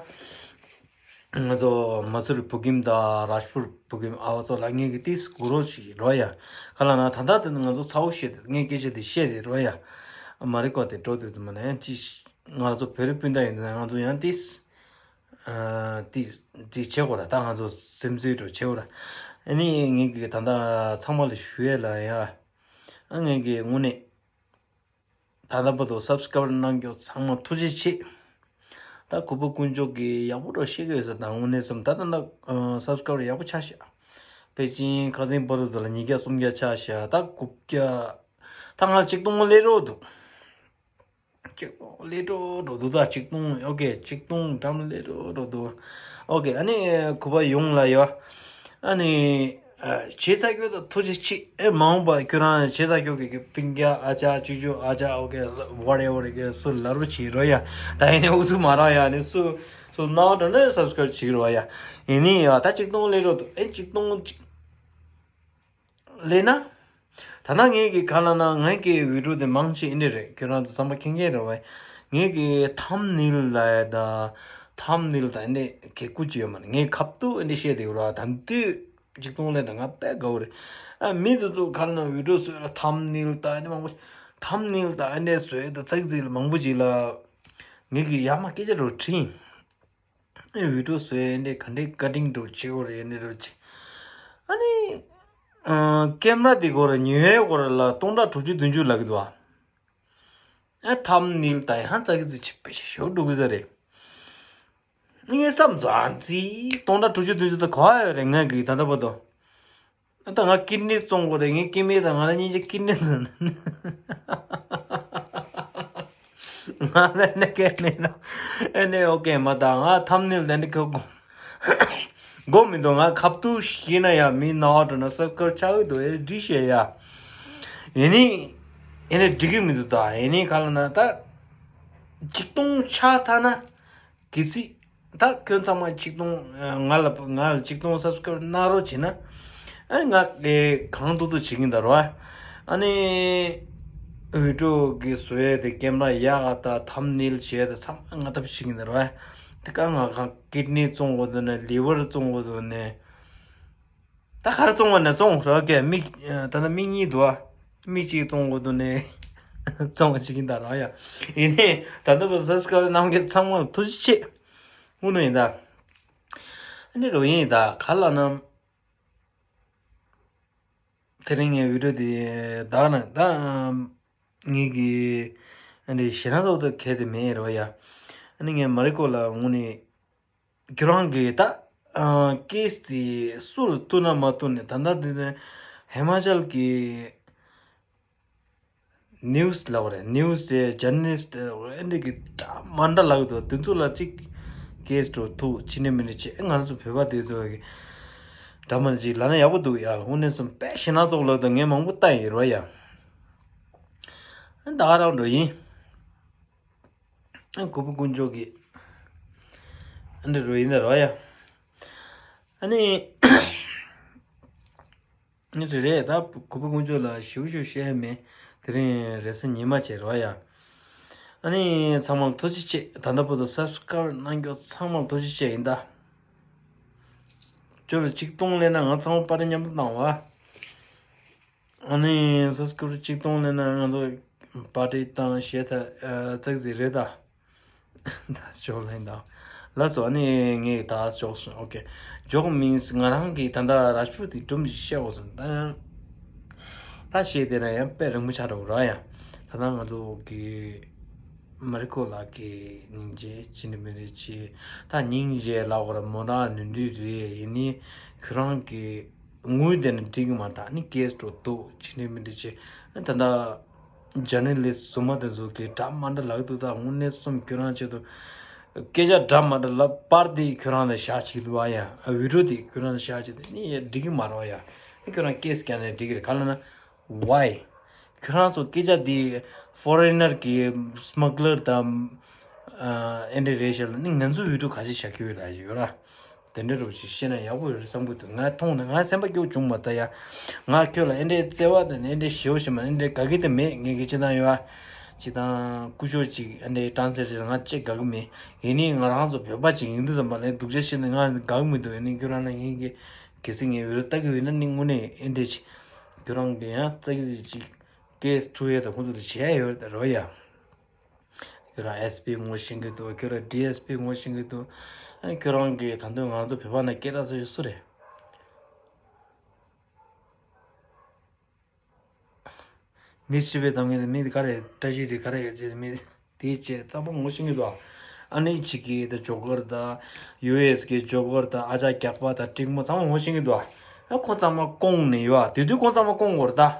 ང་ཚོ་མ་སུ་རི་བོད་ཁྱིམ་དང་རཱཇ་པུར་བོད་ཁྱིམ་ཨ་བ་ཚོ་ལ་ངས་ཀྱི་ཏིས་གུ་རོ་ཞིག་རོ་ཡ། ག་ལ་ན་ད་ལྟ་དེ་ནི་ང་ཚོ་ཚ་བོ་བཤད་དེ་ངས་སྐད་ཆ་དེ་བཤད་དེ་རོ་ཡ། མ་རི་ཀོ་དེ་འགྲོ་དེ་ཚོ་མ་ནས་ཅི་ང་ཚོ་བོད་རིགས་སྤུན་ཟླ་ཡིན་ན་ང་ཚོ་ཡང་ཏིས་ཨ་ཏིས་ཅིག་བྱེད་དགོས་ར། ད་ང་ཚོ་སེམས་གསོའི་འགྲོ་བྱེད་དགོས་ར། ཨ་ནི་ངས་ཀྱི་ད་ལྟ་ཚང་མ་ལ་ཞུ་ཡས་ལ་ཡ། ཨ་ངས་ཀྱི་དངོས་གནས། ད་ལྟ་བར་དུ་སབ་སི་ཀ་རའིབ་གནང་མཁན་ཚང་མ་ཐུགས་རྗེ་ཆེ། ད་ཁོ་བོ་དཀོན་མཆོག་གིས་ཡག་པོ་འགྲོ་ཤེས་ཀྱི་ཡོད་ས་དང་དངོས་གནས་སམ། ད་ད་ད་སབ་སི་ཀ་རའིབ་ཡག་པོ་ཆགས་ཤག་ཕལ་ཆེར་ཁ་སང་བར་དུ་ལ་ཉིས་བརྒྱ་སུམ་བརྒྱ་ཆགས་ཤག་ད་དགུ་བརྒྱ། ད་ང་ལ་ཆིག་སྟོང་སླེབས་རོགས་འདུག་ཆིག་སྟོང་སླེབས་རོགས་འགྲོ་འདུག་ད་ཆིག་སྟོང་ཨོ་ཁེ་ཆིག་སྟོང་འགྲམ་སླེབས་རོགས་འགྲོ་འདུག་ཨོ་ཁེ། ཨ་ནི་ཁོ་པ་ཡོངས་ལ་ཡོད། ཨ་ནི། ཨ། བྱས་ཚར་ཁྱོད་ད་ཐུགས་རྗེ་ཆེ། ཨེ་མ་འོངས་པ་ཁྱོད་རང་བྱས་ཚར་ཁྱོད་ཀྱི་སྤུན་ཀྱག་ཨ་ཅག་ཅུ་ཅུ་ཨ་ཅག་ཨོ་ཁེ་ཝ་ཊེ་ཝར་ཀྱི་སུ་ལ་རུ་བྱེད་རོགས་ཡ། ད་ཡིན་ནའི་ཨུ་ཚུགས་མ་རག་ཡ། ནི་སུ་སུ་ནའོ་ད་ནི་སབ་སི་ཀ་རའིབ་བྱེད་རོགས་ཡ། ཡིན་ནི་ཡ་ད་ཆིག་སྟོང་སླེབས་རོགས་འདུག་ཨེ་ཆིག་སྟོང་ཅིག་སླེབས་ན། ད་ནང་ངས་ཀྱི་ག་ལ་ན་ངས་ཀྱི་བི་ཌིའོ་དེ་མང་ཆེ་ཨེ་འདྲ་རེད། ཁྱོད་རང་ཚོ་བསམ་པ་ཁེངས་ཁེངས་རེད་བས། ངས་ཀྱི་ཐམ་ནེལ་ལ་ཡ་ད་ཐམ་ནེལ་ད་ཨེ་འདྲ་གེ་ཀུ་ཅི་ཡོད་མ་རེད། ངས་ཁབ་ཏུ་ཨེ་འདྲ་བཤད་དེ་ར། ད་དུས་ཆིག་སྟོང་སླེབས་ད་ང་དཔེ་དགའ་བོ་རེད། ཨ་མི་དེ་ཚོ་ག་ལ་ན་བི་ཌིའོ་བཟོས་ལ་ཐམ་ནེལ་ད་ཨེ་འདྲ་མང་པོ་ཐམ་ནེལ་ད་ཨེ་འདྲ་བཟོས་ད་ཙག་ཙིག་ལ་མང་པོ་ཅིག་ལ་ངས་ཀྱི་ཡ་མ་སྐད་ཆ་རོ་དྲིས། ཨེ་བི་ཌིའོ་བཟོས་ཨེ་འདྲས་ག་འདྲས་ཀ་ཊིང་འགྲོ་བྱེད་དགོས་རེད་ཨེ་འདྲས་རོ་བྱེད། ཨ་ནི། ཨ་ཀེམ་ར་དེ་སྐོར་ཉོ་ཡའི་སྐོར་ལ་སྟོང་ཕྲག་དྲུག་ཅུ་བདུན་ཅུ་ལབ་ཀྱི་འདུག་ཨ། ཨ་ཐམ་ནེལ་ད་ཡང་ཙག་གི་ཙི་ཆིག་པེ་ཞིག་ཞོག་འགྲོ་གི་ས་རེད། ངས་བསམ་ཙང་ཙི་སྟོང་ཕྲག་དྲུག་ཅུ་བདུན་ཅུ་ད་ག་ཡོད་རེད་ངས་ཀྱི་ད་ལྟ་བར་དུ། ད་ང་ཀིཌ་ནི་བཙོང་དགོས་རེད། ངའི་སྐྱེ་དམན་དང་ང་རང་གཉིས་ཀྱི་ཀིཌ་ནི་བཙོང་། ང་ལ་ནི་སྐད་མེད་ན་ཨེ་ནས་ཨོ་ཀེ་མ་ད་ང་ཐམ་ནེལ་དེ་འདྲ་གི་གོ་གོ་མི་འདུག་ང་ཁབ་ཏུ་ཤི་ན་ཡང་མི་ནང་འགྲོ་ན་སབ་སི་ཀ་རའིབ་ཆགས་ཀྱི་འདུག་ཨེ་འགྲིག་ཤེས་ཡ། ཡིན་ནི་ཨེ་ནས་འགྲིག་གི་མི་འདུག་ད་ཡིན་ནི་ག་ལ་ན་ད་ཆིག་སྟོང་ཆགས་ཚར་ན། གལ་སྲིད། ད་ཁྱོད་ཚང་མ་ཆིག་སྟོང་ང་ལ་ང་ལ་ཆིག་སྟོང་སབ་སི་ཀ་རའིབ་གནང་རོགས་བྱེད་ན། ཨ་ནི་ང་གི་གང་ཐུབ་ཐུབ་བྱེད་ཀྱིན་ད་རོ། ཨ་ནི་བི་ཌིའོ་གི་བཟོ་ཡས་དེ་ཀེམ་ར་ཡག་ག་ད་ཐམ་ནེལ་བྱས་དེ་ཚང་མ་ང་ཐབས་བྱེད་ཀྱིན་ད་རོ། དེ་ག་ང་གང་ཀིཌ་ནི་བཙོང་དགོས་འདུག་ནས་ལི་ཝར་བཙོང་དགོས་འདུག་ནས། ད་ག་རེ་བཙོང་བ་ན་བཙོང་རོགས་ཀྱི་མིག་ད་ལྟ་མིག་གཉིས་འདུག་ཨ། མིག་གཅིག་བཙོང་དགོས་འདུག་ནས་བཙོང་བ་བྱེད་ཀྱིན་ད་རོགས་ཡ། ཡིན་ནའི་ད་ལྟ་བར་སབ་སི་ཀ་རའིབ་གནང་མཁན་ཚང་མ་ལ་ཐུགས་རྗེ་ཆེ། དངོས་གནས་ཡིན་ད། ཨ་ནི་རོ་ཡིན་ད་ག་ལ་ན། དེ་རིང་ངའི་བི་ཌིའོ་དེ་ད་ན་ད། ངེད་ཀྱི་ ཨ་ནི་ཞེ་ན་ཚོགས་དུ་གལ་ཏེ་མེད་རོ་ཡ། ཨ་ནི་ངས་མ་རི་ཀོ་ལ་དངོས་ནས་ཁྱོད་རང་གིས་ད་ཨ་ཀེས་དེ་སུ་ལ་གཏུག་ན་མ་གཏུག་ནས་ད་ལྟ་དེ་ནས་ཧི་མ་ཅལ་གྱི་ནིའུ་སི་ལབ་པ་རེད། ནིའུ་སི་དེ་ཇར་ནལ་ལི་སི་ཨེ་འདྲ་གི་འདྲ་མ་འདྲ་ལབ་འདུག་དེ་ཚོ་ལ་གཅིག་ཀེས་འགྲོ་ཐུག་ཕྱི་ནས་མི་འདྲ་བྱེད། ང་ཚོ་བོད་པ་དེ་ཚོ་གི་འདྲ་མ་གཅིག་ལབ་ན་ཡག་པོ་འདུག་ཡ། དངོས་གནས་སོང་དཔེ་ཞེ་ན་ཚོགས་ལབ་དང་ངས་མང་པོ་ལྟ་ཡིན་རོ་ཡ། ཨ་ད་ག་རང་འགྲོ་ཡིན། ཨ་གུས་པ་དཀོན་མཆོག་གི་ཨ་འདྲ་འགྲོ་ཡིན་ད་རོ་ཡ། ཨ་ནི། ཨ་ནི་རེད་རེད། ད་གུས་པ་དཀོན་མཆོག་ལ་ཞུ་ཞུ་བཤད་མེད། དེ་རིང་རེས་གཟའ་ཉི་མ་བྱས་རོ་ཡ། ཨ་ནི་ཚང་མ་ལ་ཐུགས་རྗེ་ཆེ། ད་ལྟ་བར་དུ་སབ་སི་ཀ་རབ་གནང་རྒྱུ་ཚང་མ་ལ་ཐུགས་རྗེ་ཆེ་ཡིན་ད། ཁྱོད་ལ་ཆིག་སྟོང་སླེབས་ན་ང་ཚང་མ་པར་ཊི་མཉམ་དུ་བཏང་བ། ཨ་ནི་སབ་སི་ཀ་རབ་ཆིག་སྟོང་སླེབས་ན་ང་ཚོ་པར་ཊི་བཏང་བཤད་ད་ཙག་ཙིག་རེད་ད། ད་ཞོག་ལེན་དང་། ལགས་སོ། ཨ་ནི་ངས་ད་ཞོག་སོང་། ཨོ་ཀེ། ཇོག་མིན་སི་ང་རང་གིས་ད་ལྟ་རཱཇ་པུར་དེ་སྒྲུང་ཞིག་བཤད་དགོས་སོང་ད། ད་བཤད་བསྡད་ན་ཡང་དཔེ་རིང་པོ་ཆགས་འགྲོ་གི་ར་ཡ། ད་ལྟ་ང་ཚོ་གི་མ་རི་ཀོ་ལགས་ཀྱི་སྙིང་རྗེ་ཅི་འདྲ་མི་འདྲ་ཅི། ད་སྙིང་རྗེ་ལབ་དགོས་ར་མོ་རང་ནོར་འཁྲུལ་རེད། ཡིན་ནའི་ཁྱོད་རང་གི་ངུས་བསྡད་ན་འགྲིག་གི་མ་རེད་ད། ཨ་ནི་ཀེས་འགྲོ་འདུག་ཅི་འདྲ་མི་འདྲ་ཅི། ད་ལྟ་ཇར་ནལ་ལི་སི་སུ་མ་དེ་ཚོ་གིས་འདྲ་མ་འདྲ་ལབ་འདུག་ད་དངོས་གནས་སོང་ཁྱོད་རང་ཆེད་དུ་སྐད་ཆ་འདྲ་མ་འདྲ་ལབ་པར་དེ་ཁྱོད་རང་ལ་བཞག་བྱེད་འདུག་བ་ཡ། ཨ་བི་ཌིའོ་དེ་ཁྱོད་རང་ལ་བཞག་བྱེད་དུ་ནི་ཡ་འགྲིག་གི་མ་རེད་བ་ཡ། ཨ་ཁྱོད་རང་ཀེས་རྒྱག་ནས་འགྲིག་གི་རེད། ག་ལ་ན་ཝའི་ཁྱོད་རང་ཚོ་སྐད་ཆ་དེ་ཕོ་རེན་ནར་གི་སྨག་ལར་དང་ཨ་ཨེ་འདྲ་རེད་ཤག་ལ་ནི་ང་ཚོ་བི་ཌིའོ་ག་ཞིག་བཞག་གི་ཡོད་ར་ཡོད་ར། དེ་འདྲ་རུ་ཞིག་བཤད་ན་ཡག་པོ་རེད་བསམ་གྱི་འདུག་ང་མཐོང་ནས་ང་སེམས་པ་སྐྱོ་བྱུང་མ་ད་ཡ། ང་ཁྱོད་ལ་ཨེ་འདྲའི་བརྩེ་བ་དང་ཨེ་འདྲའི་ཞེ་པོ་ཞིག་མ་ཨེ་འདྲའི་དགའ་གི་དེ་མེད། ངས་གི་ཅི་ཐང་ཡོད་ཨ། ཅི་ཐང་སྐུ་ཞབས་ཅིག་ཨེ་འདྲའི་ཀྲན་སི་ལེ་ཊར་ང་ཅི་དགའ་གི་མེད། ཡིན་ནའི་ང་རང་ཚོ་བོད་པ་ཅིག་ཡིན་དུས་ཙམ་པ་ལས་སྡུག་ཅག་བཤད་ནས་ང་དགའ་གི་མི་འདུག་ཡིན་ནའི་ཁྱོད་རང་ལ་ངས་གི་གལ་སྲིད་ངས་བི་ཌིའོ་ལྟ་གི་ཡོད་ན་ནི་དངོས་གནས་ཨེ་འདྲའི་ཅིག་ཁྱོད་རང་གི་ཡང་ཙག་གི་ཅིག་སྐད་ཐུག་ཡས་དང་ཁོང་ཚོ་ལ་བྱས་ཡོད་རེད་ད་རོ་ཡ། ཁྱོད་རང་ཨེས་པི་ངོ་ཤེས་ཀྱི་འདུག་ཁྱོད་རང་ཌི་ཨེས་པི་ངོ་ཤེས་ཀྱི་འདུག་ཨ་ཁྱོད་རང་གིས་ད་དུང་ང་ཚོ་བོད་པ་ནང་སྐད་གྲགས་ཚོ་ཡོད་སུ་རེད། མི་སྤྱི་པའི་གཏམ་ངན་དེ་མི་དེ་ག་རེ་བཀྲ་ཤིས་རེད་ག་རེ་ཡོད་ཅེས་མི་དེའི་ཆེད་ཚང་མ་ངོ་ཤེས་ཀྱི་འདུག་ཨ་ནི་ཅིག་གིས་ད་ཇོ་ཀར་དང་ཡུ་ཨེས་གི་ཇོ་ཀར་དང་ཨ་ཅག་རྒྱག་པ་དང་ཀྲིག་མོ་ཚང་མ་ངོ་ཤེས་ཀྱི་འདུག་ཨ་ཁོ་ཚང་མ་སྐོང་ནས་ཡོད་ཨ། དེ་དུས་ཁོ་ཚང་མ་སྐོང་དགོས་རེད་ད།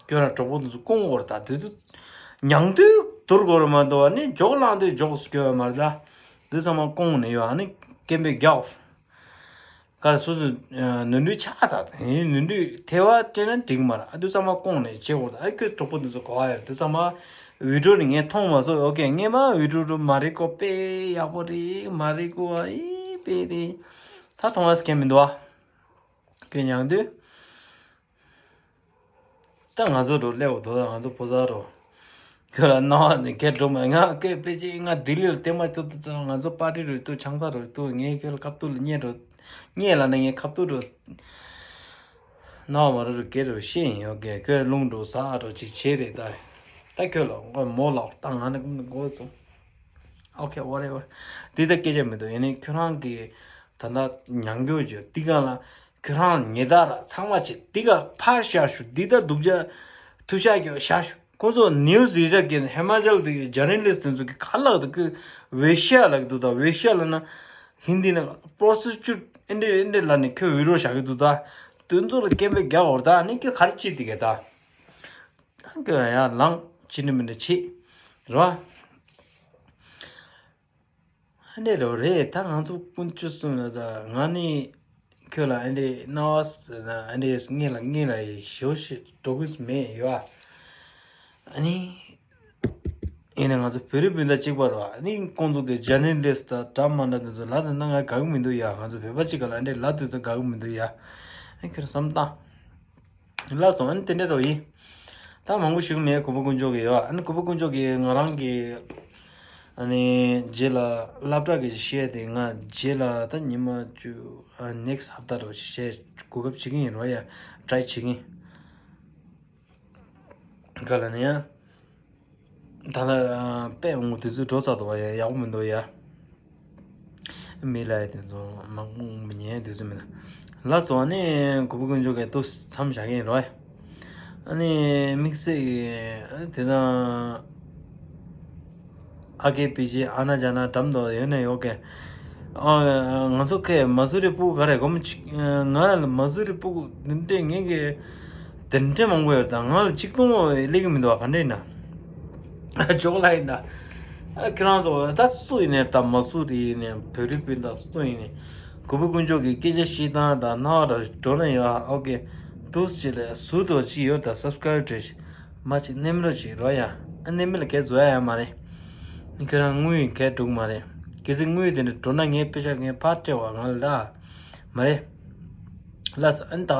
ཁྱོད་རང་གྲོགས་པོ་འདི་ཚོ་སྐོང་དགོས་རེད་ད། དེ་དུས་མྱང་དུས་དུར་དགོས་རེད་མ་གཏོགས་ནི་ཇོག་ལངས་དུས་ཇོག་སུ་སྐྱོ་བ་མ་རེད་ད། འདི་ཚང་མ་སྐོང་ནས་ཡོད་ཨ་ནི་སྐད་འབོད་རྒྱག་ག་སོ་སོ་ནོར་འཁྲུལ་ཆགས་ཚར་ནོར་འཁྲུལ་ཐེ་བ་སྤྲད་ན་འགྲིག་མ་རེད་ཨ། འདི་ཚང་མ་སྐོང་ནས་བྱེད་དགོས་རེད་ཨ། ཁྱོད་གྲོགས་པོ་འདི་ཚོ་གོ་བ་ཡོད་རེད། འདི་ཚང་མ་བི་ཌིའོ་ནི་ངས་མཐོང་མ་སོང་། ཨོ་ཀེ་ངས་མ་བི་ཌིའོ་རུ་མ་རེད་ཀོ་དཔེ་ཡག་པོ་རེད་མ་རེད་ཀོ་ཨ་ཨི་དཔེ་རེད། ད་མཐོང་བ་སྐད་མི་འདུག་ཨ། ཁྱོད་མྱང་དུས། ད་ང་ཚོ་རུ་སླེབས་འོ་དོ་ད་ང་ཚོ་ཕོ་གསར་རུ། ཁྱོད་ལ་སྣང་བ་ནི་ཁྱེད་འགྲོ་མ་ང་སྐད་དཔེ་ཅིག་ང་ལྡི་ལི་ལ་བལྟས་མ་ཐུབ་ཐུབ་ང་ཚོ་པར་ཊི་རུ་ཐུག་ཆང་ས་རུ་ཐུག་ངས་ཁྱོད་ལ་ཁ་ཐུག་ལ་བརྙས་འགྲོ། བརྙས་ལ་ནི་ངས་ཁ་ཐུག་རུ། སྣང་བ་མ་རུ་རུ་སྐད་རུ་ཤེས་ཡིན་ཡོད་གས་ཁྱོད་རླུང་འགྲོ་ཟ་རུ་ཅིག་བྱེད་རེད་ད། ད་ཁྱོད་ལ་ངོ་མོ་ལགས་ད་ང་ནི་མགོ་བཙུགས། ཨོ་ཁེ་ཝ་ཊེ་ཝར། འདི་ད་སྐད་ཆ་མི་འདུག་ཡིན་ནའི་ཁྱོད་རང་གིས་ད་ལྟ་མྱང་རྒྱུ་བརྗོད་འདི་ག་ལ། ཁྱོད་རང་ཉེ་དག་ར་ཚང་མ་བྱེད་འདི་ག་ཕར་བཞག་ཞུ་འདི་ད་སྡུག་ཅག་ཐུ་ཤག་གི་བཞག་ཞུ། ཁོ་ཚོ་ནིའུ་སི་རི་ཊར་གི་ཧི་མ་ཅལ་དུ་ཇར་ནལ་ལི་སི་ཊི་དེ་ཚོ་གི་ག་ལག་དུ་ཁོས་ཝེ་ཤི་ཡ་ལག་དུ་ད་ཝེ་ཤི་ཡ་ལ་ན་ཧིན་དི་ན་པྲོ་སི་ཊི་ཊུཊ་ཨེ་འདྲེ་ཨེ་འདྲེ་ལ་ནི་ཁོས་ཝི་ཌིའོ་བཞག་གི་འདུག་ད་དེ་ཚོ་ལ་སྐད་འབོད་རྒྱག་འོར་ད་ནི་ཁྱོད་ག་རེ་བྱེད་དེ་ག་ད་ཁྱོད་ཡ་ལངས་ཅི་འདྲ་མི་འདྲ་བྱེད་རེད་བ། ཨ་འདྲེ་རོ་རེད་ད་ང་ཚོ་ཀུན་སྤྱོད་གསུམ་ལ་ད་ང་ནི་ཁྱོད་ལ་ཨ་འདྲེ་སྣང་བ་ཟེར་ན་ཨ་འདྲེ་ངེད་ལ་ངེད་ལ་ཡི་ཞོ་ཞིག་འགྲོ་གི་མེད་ཡོད་ཨ། ཨ་ནི་ཡིན་ན་ང་ཚོ་བོད་རིགས་སྤུན་ཟླ་གཅིག་པ་རེད་བ། ཨ་ནི་ཁོང་ཚོ་གི་ཇར་ནལ་ལི་སི་ཊི་དང་འདྲ་མ་འདྲ་དེ་ཚོ་ལབ་དེ་ན་ང་དགའ་གི་མི་འདུག་ཡ། ང་ཚོ་བོད་པ་གཅིག་ག་ལ་ཨ་འདྲེ་ལབ་དེ་ཚོ་དགའ་གི་མི་འདུག་ཡ། ཨ་ཁྱོད་རང་བསམ་བཏང་། ལགས་སོ། ཨ་ནི་དེ་འདྲ་རོ་ཡིན། ད་མང་པོ་ཞུ་གི་མེད། གུས་པ་དཀོན་མཆོག་གི་ཡོད། ཨ་ནི་གུས་པ་དཀོན་མཆོག་གི་ང་རང་གི་ཨ་ནི་རྗེས་ལ་སློབ་གྲྭ་གི་བཤད་དེ་ང་རྗེས་ལ་ད་ཉི་མ་བཅུ་ཨ་ནེག་སི་ཊི་ཧབ་ཏ་རོ་བཤད་གོ་སྐབས་བྱེད་ཀྱི་ཡིན་རོ་ཡ། ཊ་རའི་བྱེད་ཀྱི་ཡིན། ག་ལ་ནི་ཡ། ད་ལ་དཔེ་འོང་དུས་ཚོད་འགྲོ་ཚར་འདུག་བ་ཡ་ཡག་པོ་མི་འདུག་ཡ། མི་ལ་ཡ་དེ་ཚོ་མང་པོ་ངུ་མི་ཉན་དུས་ཚོད་མི་འདུག་ལགས་སོ། ཨ་ནི་གུས་པ་དཀོན་མཆོག་གིས་ཏོག་མཚམས་བཞག་གི་ཡིན་རོགས། ཨ་ནི་དམིགས་བསལ་གྱི་དེ་དང་ཨ་ཀེ་པི་ཇི་ཨ་ན་ཇ་ན་འགྲམ་དུ་ཡོད་ནས་ཡོད་གི། ཨ་ང་ཚོ་ཁའི་མ་སུ་རི་སྤུ་གུ་ག་རེ་གོམ་ང་ལ་མ་སུ་རི་སྤུ་གུ་དེ་འདྲས་ངེད་ཀྱི་དེ་འདྲས་མང་པོ་ཡོད་ད། ང་ལ་གཅིག་སྟོང་སླེབས་ཀྱི་མི་འདུག་ག་འདྲས་ཡིན་ན་ཇོག་ལ་ཡིན་ད། ཨ་ཁྱེད་རང་ཚོ་ད་སུ་ཡིན་ནས་ད་མ་སུ་རི་ཡིན་ནས་བོད་རིགས་སྤུན་ཟླ་སུ་ཡིན་ནས་གུས་པ་དཀོན་མཆོག་གི་སྐད་ཆ་བཤད་སྟངས་དང་སྣང་བ་དང་འགྲོ་ན་ཡོད། ཨོ་ཀེ་ཏུས་ཅི་ལས་ཟུར་དུ་ཅི་ཡོད་ད་སབ་སི་ཀ་རའིབ་བྲིས། མ་ཅིག་གནས་མི་རོ་ཅིག་རོ་ཡ། ཨ་གནས་མི་ལ་གས་བཟོ་ཡ་ཡ་མ་རེད། ཁྱེད་རང་དངུལ་ཡིན་གས་འགྲུག་མ་རེད། གལ་སྲིད་དངུལ་དེ་འདྲ་འགྲོ་ན་ངའི་དཔེ་ཆ་ངས་ཕར་སྤྲད་བ་ང་ལ་ལ་མ་རེད། ལགས་སོ། ཨ་ནི་ད་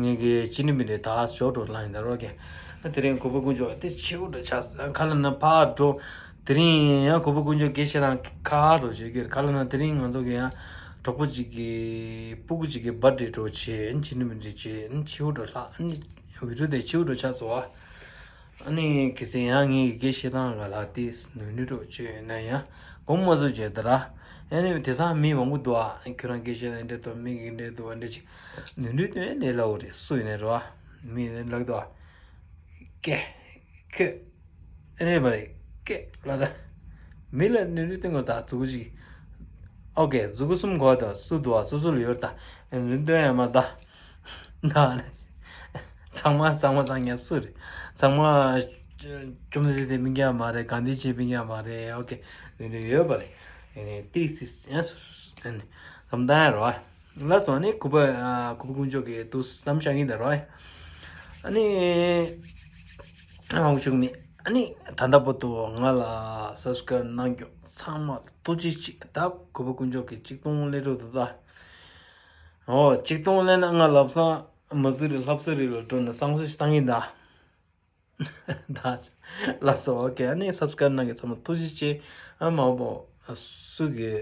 ངས་གི་ཅི་ནི་མི་འདྲ་ད་ཞོག་འགྲོ་ལ་ཡིན་ད་རོ་གས། ཨ་དེ་རིང་གུས་པ་དཀོན་མཆོག་དེ་ཆེའུ་འགྲོ་ཆ་ཁ་ལ་ན་ཕར་འགྲོ། དེ་རིང་ཡང་གུས་པ་དཀོན་མཆོག་དགེ་བཤེས་དང་ཁ་ཧ་འགྲོ་བྱེད་ཀྱི་ཁ་ལ་ན་དེ་རིང་ང་ཚོ་གི་ཡང་གྲོགས་པོ་གཅིག་གི་སྤུ་གུ་གཅིག་གི་བར་ཌེ་འགྲོ་བྱེད་ཨ་ནི་ཅི་ནི་མི་འདྲ་བྱེད་ཨ་ནི་ཆེའུ་འགྲོ་ལྷག་ཨ་ནི་བི་ཌིའོ་དེ་ཆེའུ་འགྲོ་ཆགས་སོང་བ། ཨ་ནི་གལ་སྲིད་ཡང་ངའི་དགེ་བཤེས་དང་ག་ལ་དེ་ནུས་ནུས་འགྲོ་བྱེད་ཡོད་ན་ཡང་དགོངས་མ་ཚོམ་བྱས་ད་ར། ཨ་ནི་དེང་སང་མི་མང་པོ་འདུག་ཨ། ཁྱོད་རང་དགེ་བཤེས་དང་འདྲེ་འདུག་མི་གི་འདྲེ་འདུག་འདྲེ་ཅིག་ནུས་ནུས་དོན་ལས་སླ་བོ་རེད། སུ་ཡིན་ནའི་རེད་བ། མི་ལག་འདུག་ཨ། ཀེ། ཁྱོད། ཨ་ནི་མ་རེད། ཀེ་ལ་ད། མི་ལ་ནུས་ནུས་སྟོན་དགོས་ད་མཛུ་གུ་ཅིག་ཨོ་ཀེ་མཛུ་གུ་གསུམ་གོ་ད་སུ་འདུག་ཨ་སུ་སུ་ལ་ཡོད་ད། ཨ་ནི་སྟོན་ཡ་མ་ད། ན། ཚང་མ་ཚང་མ་ཚང་མ་སུ་རེད། ཚང་མ་བཅོམ་ལྡན་འདས་དེ་སྨིན་རྒྱ་མ་རེད། གང་དེ་ཅི་སྨིན་རྒྱ་མ་རེད། ཨོ་ཀེ་ནི་ནི་ཡོད་པ་རེད། ཨ་ནི་ཏིག་སི་ཡང་སུ་ཨ་ནི་ཙམ་ད་ཡང་རོ། ལ་སོང་ནི་གུས་པ་གུས་པ་དཀོན་མཆོག་གི་ཏུས་བསམ་བྱ་ངེས་ད་རོ། ཨ་ནི་ཨང་བྱུང་མི་ཨ་ནི་ད་ལྟ་བར་དུ་ང་ལ་སབ་སི་ཀ་རའིབ་གནང་རྒྱུ་ཚང་མ་ཐུགས་རྗེ་ཆེ། ད་གུས་པ་དཀོན་མཆོག་གི་གཅིག་སྟོང་སླེབས་འགྲོ་འདུག་ད། ཨོ་གཅིག་སྟོང་སླེབས་ན་ང་ལབ་སང་མ་སུ་རི་ལྷ་ས་རི་ལ་འགྲོ་ནས་བསང་གསོལ་ཞིག་བཏང་གི་ད། ད་ལགས་སོ། ཨོ་ཀེ་ཨ་ནི་སབ་སི་ཀ་རའིབ་གནང་མཁན་ཚང་མ་ཐུགས་རྗེ་ཆེ། ཨ་མ་འོ་སུ་གི་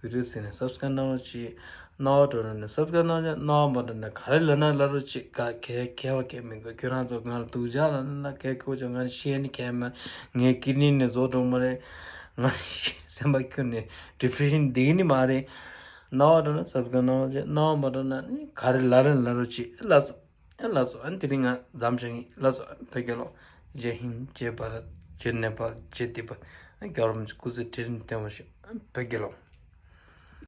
བི་ཌིའོ་ཟིན་ནས་སབ་སི་ཀ་རའིབ་གནང་རོགས་གྱིས། རྣ་བ་འགྲོ་ན་ནི་སབ་སི་ཀ་རའིབ་གནང་རོགས་གྱིས། རྣ་བ་མ་འགྲོ་ན་ག་རེ་ལབ་ན་ལབ་རོགས་གྱིས། ག་གལ་གལ་བ་གལ་མི་འདུག་ཁྱོད་རང་ཚོ་ང་ལ་སྡུག་ཅག་ལབ་ན་ལབ། གལ་ཁོ་ཚོ་ང་ཤི་ཡ་ནི་གལ་མ་རེད། ངའི་ཀིཌ་ནི་ནས་རྫོགས་འགྲོ་མ་རེད། ང་སེམས་པ་འཁྱུར་ནས་ཌི་པི་རེ་ཤན་བསྡད་ནི་མ་རེད། རྣ་བ་འགྲོ་ན་སབ་སི་ཀ་རའིབ་གནང་རོགས་གྱིས། རྣ་བ་མ་འགྲོ་ན་ནི་ག་རེ་ལབ་རེད་ལབ་རོགས་གྱིས། ལགས་སོ། ཨ་ལགས་སོ། ཨ་ནི་དེ་རིང་ང་མཚམས་བཞག་གི་ཡིན། ལགས་སོ། ཨ་བོད་རྒྱལ་ལོ། ཇེ་ཧིན། ཇེ་བྷ་རད། ཇེ་ནེ་པཱལ། ཇེ་ཏི་པད། ཨ་རྒྱལ་བ་རིན་པོ་ཆེ་སྐུ་ཚེ་ཁྲི་རིང་བརྟན་པར་ཤོག་ཨ་བོད་རྒྱལ་ལོ།